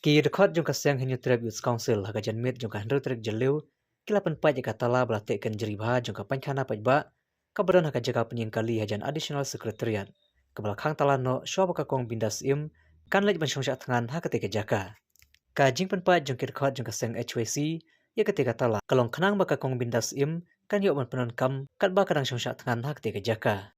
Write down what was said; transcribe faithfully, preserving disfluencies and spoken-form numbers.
Ki dkhot jong ka seng Hynñiewtrep Youth Council ha ka janmiet jong ka hynriew tarik Jylliew ki la pynpait ïa ka tala ba la teh kynjri bha jong ka paikhana paidbah kaba don ha ka jaka pynïeng kali hajan Additional Secretariat, kaba la khang tala noh shuwa ba ka Kong Bindas Syiem kan leit ban shong shah thngan ha katei ka jaka. Ka jingpynpait jong ki dkhot jong ka seng H Y C ïa katei ka tala ka long khnang ba ka Kong Bindas Syiem kan ïoh ban pyndonkam katba ka dang shong shah thngan ha katei ka jaka.